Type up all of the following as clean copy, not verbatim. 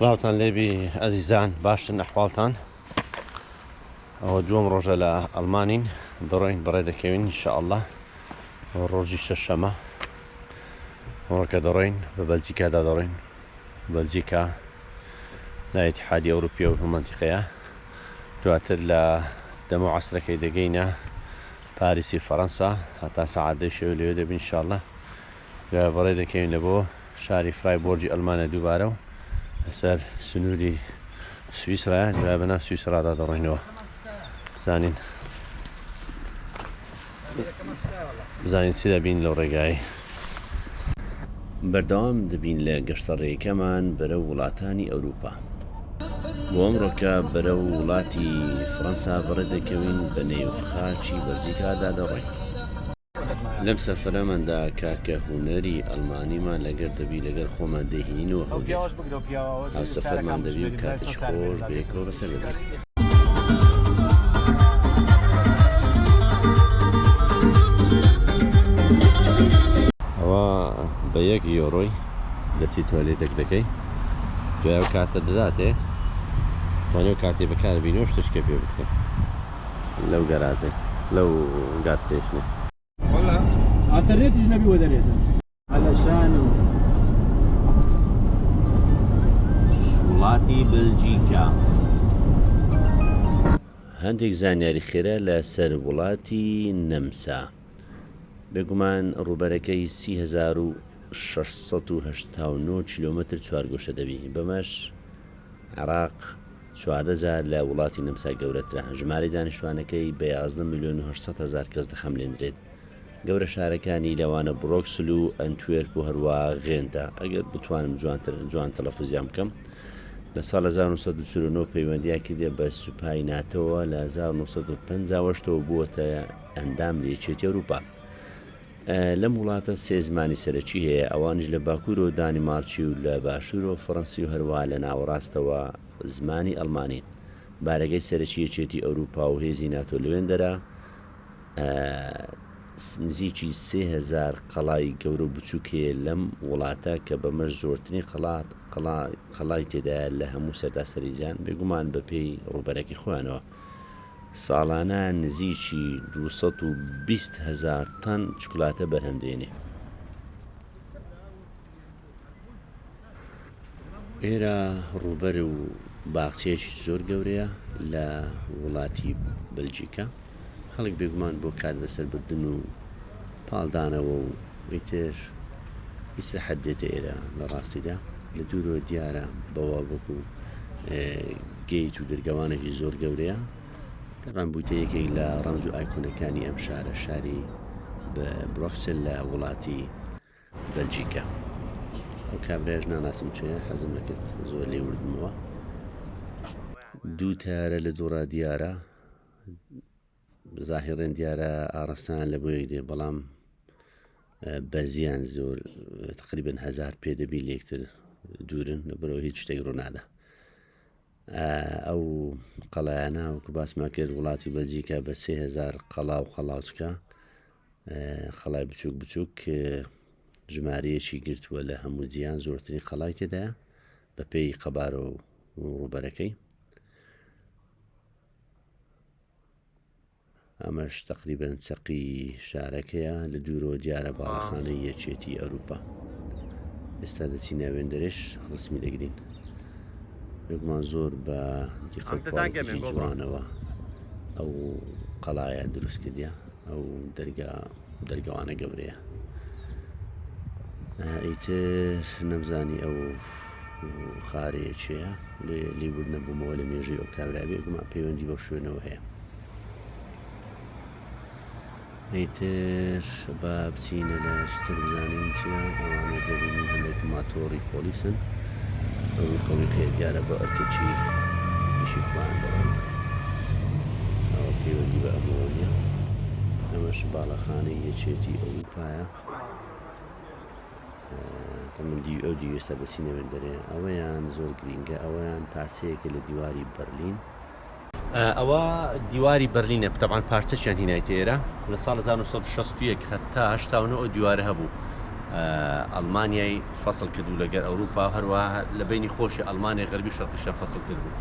سڵاوتان لێبی ئەزیزان باشن ئەحواڵتان ئەوە دووەم ڕۆژە لە ئەڵمانین دەڕۆین بەڕێ دەکەوین ئینشاءاللە ڕۆژی شەشەمە ڕۆکە دەڕۆین بە بەلجیکادا دەڕۆین بەلجیکا لە ئیتحادی ئەوروپیە و مەنتیقەیە دواتر لە دەمە و عەسرەکەی دەگەینە پاریسی فەرەنسا هەتا سەعات دەی شەوێ لەوێ دەبین ئینشاءاللە دوای بەڕێ دەکەوین لە بۆ شاری فرایبۆرگی ئەلمانیا دووبارە و لەسەر سنووری سویسرایە دوای بەناو سویسرادا دەڕۆینەوە بزانین بزانین چی دەبین لەو ڕێگای. بەردەوام دەبین لە گەشتە ڕێیەکەمان بەرەو وڵاتانی ئەوروپا. بۆ ئەمڕۆکە بەرەو وڵاتی فڕەنسا بەڕێ دەکەوین بە نێو خاکی بەلجیکادا دەڕۆین. لەم سەفەرەماندا کاکە هونەری ئەڵمانیمان لەگەر دەبی لەگەر خۆمان دەیهینینەوە هەولێر هاوسەفەرمان دەبی و کاتێکی خۆش بەیەکەوە بەسەر دەبەین. ئەوە بە یەک یۆرۆی دەچی توالێتێک دەکەی دوای ئەو کاتە دەداتێ توانێ ئەو کاتێ بەکاربینی و شتێکە پێ بکرێ لەو گەراجەی لەو گاز ستەیشنە. وەڵا ئەنتەرنێتیش نەبی وەدەرێتن. علشان وڵاتی بەلجیکا. هەندێک زانیاری خێرا لە سەر وڵاتی نەمسا. بێگومان ڕووبەرەکەی 3689 کیلۆمەتر چوارگۆشە دەبی. بەمەش عێراق 14 جار لە وڵاتی نەمسا گەورەترە. ژمارەی دانیشتوانەکەی بە 11 ملیۆن و 800 هەزار کەس دەخەملێندرێت. گەورە شارەکانی لەوانە برۆکسل و ئەنتوێرپ و هەروەها غێنتە، ئەگەر بتوانم جوانتر جوان تەلەفوزیان بکەم. لە ساڵ 1949 پەیوەندیان کردیە بە سوپای ناتۆوە، لە 1958 ەوە بووەتە ئەندام لە یەکێتی ئەوروپا. لەم وڵاتە سێ زمانی سەرەکی هەیە، ئەوانیش لە باکوورەوە دانیمارکی و لە باشوورەوە فەڕەنسی و هەروەها لە ناوەڕاستەوە زمانی ئەڵمانی. بارەگای سەرەکی یەکێتی ئەوروپا و هێزی ناتۆ لەوێندەرە. نزیکی 3000 قەڵای گەورە و بچووک هەیە لەم وڵاتە کە بەمەش زۆرترین قەڵات قەڵای تێدایە لە هەموو سەرتاسەری جیهان بێگومان بەپێی ڕووبەرەکەی خۆیانەوە ساڵانە نزیکی 220 هەزار تەن چکلاتە بەرهەم دێنێ. ئێرە ڕووبەر و باخچەیەکی زۆر گەورەیە لە وڵاتی بەلجیکا خەڵک بێگومان بۆ کات بەسەربردن و پاڵدانەوە و ئیتر ئیسراحەت دێتە ئێرە لە ڕاستیدا لە دوورەوە دیارە بەوە وەکو گەیت و دەرگەوانێکی زۆر گەورەیە تەبان بوویتە یەکێک لە ڕەمز و ئایکۆنەکانی ئەم شارە شاری برۆکسل لە وڵاتی بەلجیکا. ئەو کابرایەش ناناسم کێیە حەزم نەکرد زۆر لێ وردبمەوە. دوو تارە لە دووڕا دیارە زاهیڕێن دیارە ئاڕاستەیان لە بۆ یەک دێ بەڵام بەرزیان زۆر تقریبن هزار پێ دەبی لێکتر دوورن لەبەرەوە هیچ شتێک ڕوونادا ئەو قەڵایانە وەکو باسمان کرد وڵاتی بەلجیکا بە 3000 قەڵا و قەڵاوچکە قەڵای بچووک بچووک ژمارەیەکی گرتووە لە هەموو جیان زۆرترین قەڵای تێدایە بە پێی قەبارە و ڕووبەرەکەی ئەمەش تقریبن چەقی شارەکەیە لە دوورەوە دیارە باڵەخانەی یەکێتی ئەوروپا ئێستا دەچینە وێندەرێش ڕسمی دەگرین بێگومان زۆر بە دیقەت جوانەوە ئەو قەڵایە دروست کردە ئەو دەرگا دەرگەوانە گەورەیە ئیتر نەمزانی ئەو خارەیە چێە لێ لێ ورد نەبوومەوە لە مێژووی ئەو کابرا بێگومان پەیوەندی بەو شوێنەوە هەیە ئیتر با بچینە لە چتر بزانین چییە ئەوانە دەبینین هەندێک ماتۆڕی پۆلیسن ئەو قەویقەیە دیارە بۆ ئەرکەکی ئیشی خۆیان دەڕۆن ئەوە پەیوەندی بە ئەمەوە نییە ئەمەش باڵەخانەی یەکێتی ئەوروپایە تەمەن دیو ئەو دیو ئێستا دەچینە وێندەرێ ئەوەیان زۆر گرینگە ئەوەیان پارچەیەکە لە دیواری بەرلین ئەوە دیواری بەرلینە تەبعەن پارچەکیان هینایتە ئێرە لە ساڵ 1961 هەتا 89 ئەو دیوارە هەبوو. ئەڵمانیای فەسڵ کردبوو لەگەر ئەوروپا هەروەها لە بەینی خۆشی ئەڵمانیای غەربی و شەرقیشیان فەسڵ کردبوو.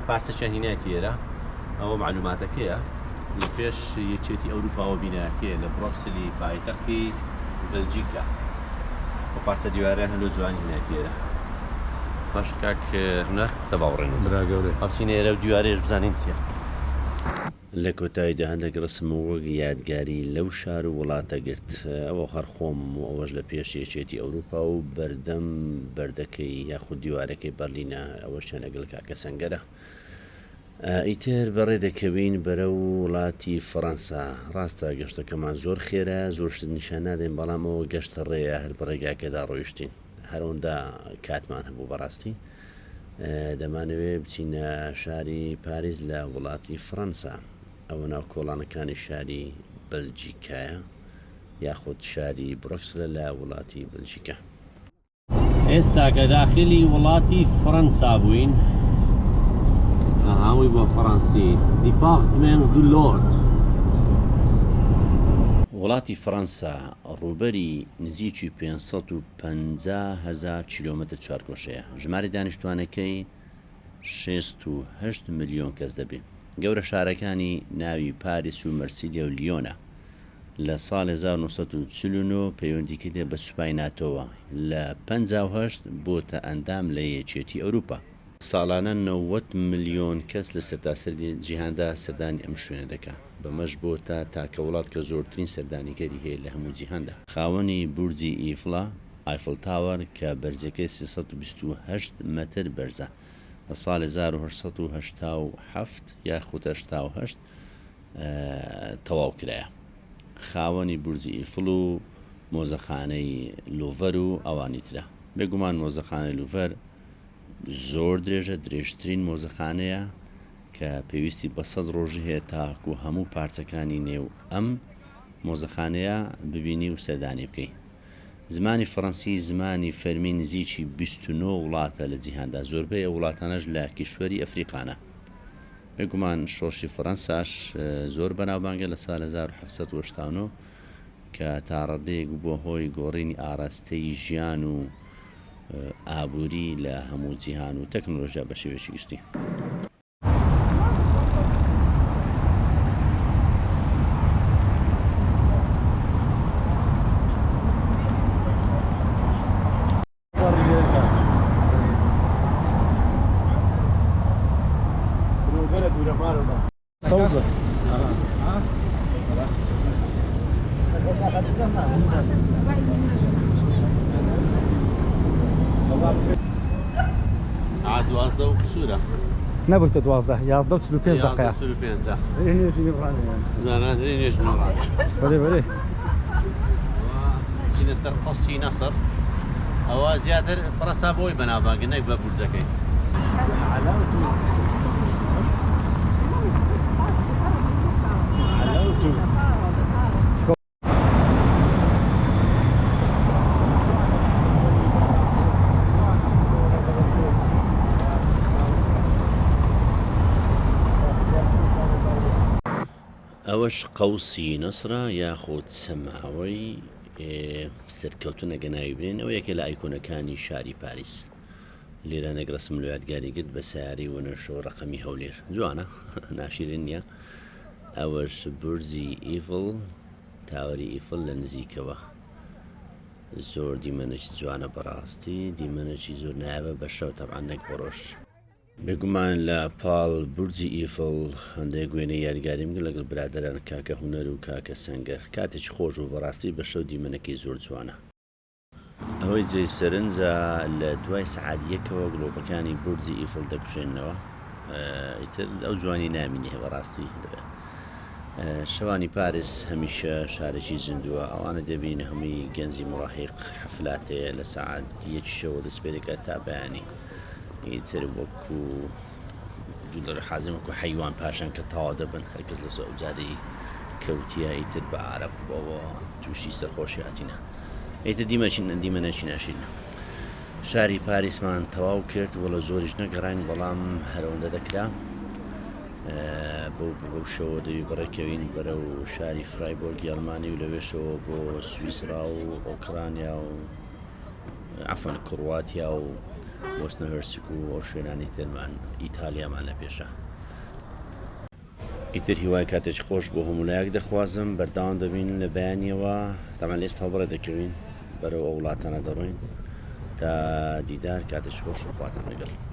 پارچەکیان هینایەتی ئێرە. ئەوە مەعلوماتەکەیە لە پێش یەکێتی ئەوروپاوە بینایەکەیە لە برۆکسلی پایتەختی بەلجیکا. ئەو پارچە دیوارەیان هەر لۆ جوانی هینایەتی ئێرە. باشە کاک هونەر دەبا بڕۆین. برا گەورەی. با بچینە ئێرە و دیوارەیەش بزانین چییە. لە کۆتاییدا هەندێک ڕەسم وەک یادگاری لەو شار و وڵاتە گرت، ئەوە هەر خۆمم و ئەوەش لە پێش یەکێتی ئەوروپا و بەردەم بەردەکەی یاخود دیوارەکەی بەرلینە، ئەوەشیان لەگەڵ کاکە سەنگەرە. ئیتر بەڕێ دەکەوین بەرەو وڵاتی فەڕەنسا. ڕاستە گەشتەکەمان زۆر خێرایە، زۆر شت نیشان نادەین، بەڵام ئەوە گەشتە ڕێیە، هەر بە ڕێگاکەدا ڕۆیشتین، هەر ئەوەندە کاتمان هەبوو بەڕاستی. دەمانەوێ بچینە شاری پاریس لە وڵاتی فڕەنسا. ئەوە ناو کۆڵانەکانی شاری بەلجیکایە یاخود شاری برۆکسلە لە وڵاتی بەلجیکا. ئێستا کە داخلی وڵاتی فڕەنسا بووین هەمووی بۆ فەڕەنسی Département du Lot. وڵاتی فڕەنسا ڕووبەری نزیکی 550 هەزار کیلۆمەتر چوارگۆشەیە، ژمارەی دانیشتوانەکەی 68 ملیۆن کەس دەبێ. گەورە شارەکانی ناوی پاریس و مەرسیلیا و لیۆنە. لە ساڵی 1949 پەیوەندی کردە بە سوپای ناتۆوە، لە 58 بۆتە ئەندام لە یەکێتی ئەوروپا. ساڵانە 90 ملیۆن کەس لە سەرتاسەری جیهاندا سەردانی ئەم شوێنە دەکا، بەمەش بۆتە تاکە وڵات کە زۆرترین سەردانیکەری هەیە لە هەموو جیهاندا. خاوەنی بورجی ئیفڵە، Eiffel Tower، کە بەرزیەکەی 328 مەتر بەرزە، لە ساڵی 1887 یاخود 88 تەواو کرایە. خاوەنی بورجی ئیفڵ و مۆزەخانەی لوڤەر و ئەوانی ترە. بێگومان مۆزەخانەی لوڤەر زۆر درێژە، درێژترین مۆزەخانەیە کە پێویستی بە سەد ڕۆژی هەیە تاکو هەموو پارچەکانی نێو ئەم مۆزەخانەیە ببینی و سەردانی بکەی. زمانی فەڕەنسی زمانی فەرمی نزیکی 29 وڵاتە لە جیهاندا، زۆربەی ئەو وڵاتانەش لە کیشوەری ئەفریقانە. بێگومان شۆڕشی فەڕەنساش زۆر بەناوبانگە لە ساڵ 1789 کە تاڕادەیەک بووە هۆی گۆڕینی ئاراستەی ژیان و ئابووری لە هەموو جیهان و تەکنۆلۆژیا بە شێوەیەکی گشتی. سەوزە. سەعات 12 و قسوورە. نەبوویتە 12 11 و 45 دقەیە. 45. زاناترین نوێژ نیوەڕانە. بەێ بەێ. چینە سەر قەوسی نەسڕ. ئەوە زیاتر فەرەنسا بۆی بەناوبانگە نەک بە بورجەکەی. ئەوەش قەوسی نەسرە یاخود سەماوەی سەرکەوتن ئەگە ناوی بنێین ئەوە یەکێ لە ئایکۆنەکانی شاری پاریس لێرە نەک ڕسم لۆ یادگاری گرت بە سیارەی وەنەشەوە ڕقەمی هەولێر جوانە ناشیرین نییە ئەوەش بورجی ئیفڵ تاوەری ئیفڵ لە نزیکەوە زۆر دیمەنێکی جوانە بەڕاستی دیمەنێکی زۆر نایابە بە شەو تەبعەن نەک بە ڕۆژ. بێگومان لە پاڵ بورجی ئیفڵ هەندێک وێنەی یادگاریم گرت لەگەڵ برادەران کاکە هونەر و کاکە سەنگەر کاتێکی خۆش بوو بەڕاستی بە شەو دیمەنەکەی زۆر جوانە. ئەوەی جێی سەرنجە لە دوای سەعات یەکەوە گڵۆپەکانی بورجی ئیفڵ دەکوژێنەوە ئیتر ئەو جوانی نامینێ بەڕاستی شەوانی پاریس هەمیشە شارێکی زیندووە ئەوانە دەبین هەمووی گەنجی مڕاهیق حەفلاتەیە لە سەعات یەکی شەوە دەست پێ دەکات تا بەیانی ئیتر وەکو دوولەر حازم وەکو حەیوان پاشان کە تەواو دەبن هەرکەس لەسەر ئەو جادەی کەوتیە ئیتر بە ئارەق و بەوە تووشی سەرخۆشی هاتینە ئیتر دیمەچین دیمەنێکی ناشیرینە شاری پاریسمان تەواو کرد وەڵە زۆریش نەگەڕاین بەڵام هەرەوەندە دەکرا. بەو شەوە دەبی بەڕێکەوین بەرەو شاری فرایبۆرگی ئەڵمانی و لەوێشەوە بۆ سویسرا و ئۆکرانیا و عەفوەن کرواتیا و بۆسنە هێرسک و ئەو شوێنانی ترمان ئیتالیامان لە پێشە. ئیتر هیوای کاتێکی خۆش بۆ هەموو لایەک دەخوازم بەردەوام دەبین لە بەیانیەوە تەمان لە ئێستا بڕێ دەکەوین بەرەو ئەو وڵاتانە دەڕۆین تا دیدار کاتێکی خۆش و خواتان لەگەڵ.